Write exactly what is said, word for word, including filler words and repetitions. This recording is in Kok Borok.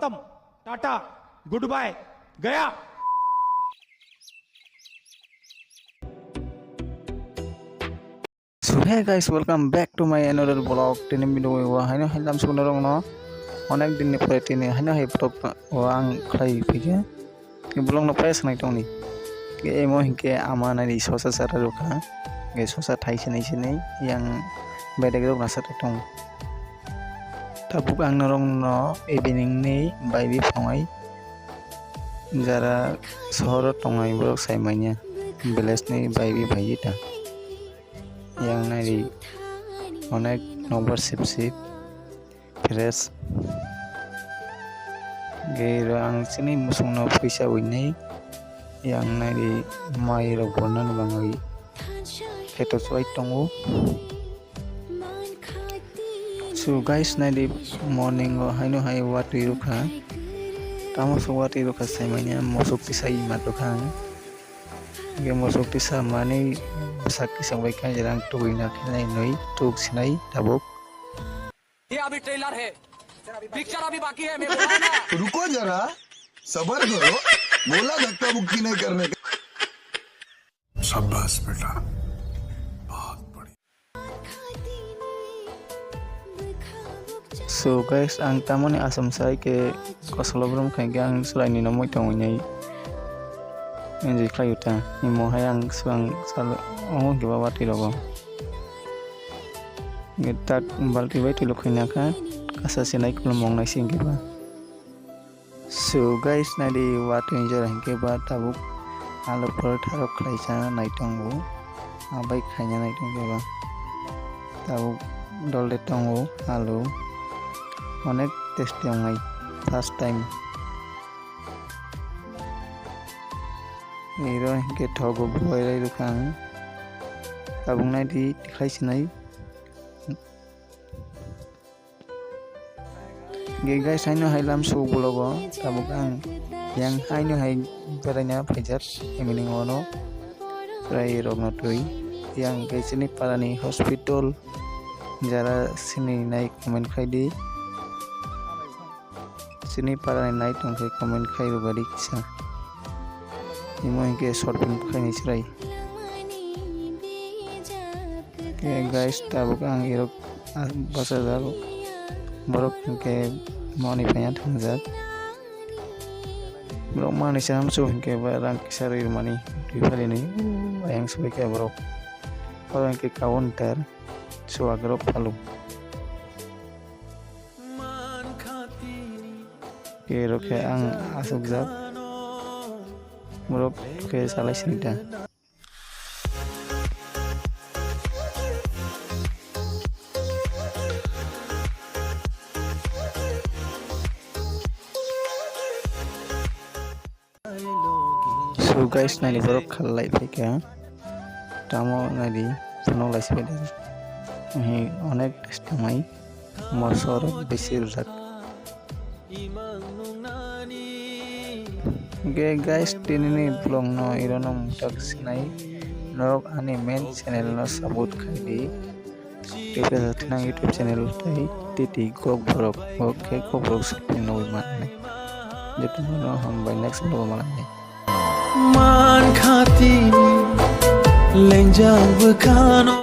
Tata, goodbye, gaya. So hey guys, welcome back to my another vlog. Tini video o haino hai lam sukno rok no onek din ni pore tini haino hai vlog o ang khlai phikhe. Vlog no paya sanai tongni. Emo hinkhe ama nai sosa sara rokha. Ge sosa thai sinai sinai yang bedek rok nasa tong. Tabuk ang norok no evening ni bai bi phongai. Jara sohor o tongnai borok sai manya. Village ni bai bi bai ta. Yang nai ri onek nokbar sip sip fresh. Ge ro ang chini musung no puisa winai yang nai ri mai rok borna ni bangwi kheto chuai tongo. So guys, nai di morning o haino hai watwi rukha. Tamo se watwi rukha sai manya mosok tisai ma rukha ang. Ge mosok tisa mani bwsak tisang bai kha jerang tugwi na khe nai nui tuk sinai tabuk. ये अभी ट्रेलर है, पिक्चर अभी बाकी है, मैं बोला ना। रुको जरा, सबर करो, बोला धक्का मुक्की नहीं करने का। शाबाश बेटा, बहुत बढ़िया। So guys, ang tamoni asam sai ke kosolo brum khai ke ang chwraini no moi tongwi nai. Enjoy khlai uta. Imo hai ang swang sal ongo kiba watwi rogo. Nge tak balti bai twi lukhaina kha, kasa se nai khulumung nai sing kiba. So guys, nai di watwi jora hinkhe ba tabuk alu porotha rok khlai chana nai tongo, abai khaina nai tongkhe ba tabuk dol de tongo alu, onek tasty wngnai first time. Iro hinkhe thogo buai rai rwkha ang, tabuk nai di tikhlai sinai. Ge guys, haino hai lam suk vlog o tabuk ang yang haino hai beraina phaijak evening ono chwrai rok no twi yang ge chini parani hospital jara sini nai comment khai di. Chini parani nai tongkhe comment khai rwbadi kisa. Imo hinkhe short film khaini chwrai. Khe guys, tabuk ang irok bachajak. Borok hinkhe mani phaiya thangjak. Borok mani se hamsu hinkhe ba rang kisa rwi rwmani twi phalini. Ayang soi khe borok. Oro hinkhe counter chuwak rok phalu. Khe rok khe ang asukjak. Borok khe salai sini ta. So guys, naidi borok khalai phaikha. Tamo naidi phunuk lai sibadi. Onek test tongnai. Moso rok bisi rwjak. Ge guys, tinini vlog no irono mungtak sinai. Norok ani main channel no support khai di. Tei kaisa thinang YouTube channel tei titi Gok Borok, Gok khe Gok Borok shopping nugwi mannai. Jotono hambai, next vlog o malai. Man khatini lengjak bwkhano.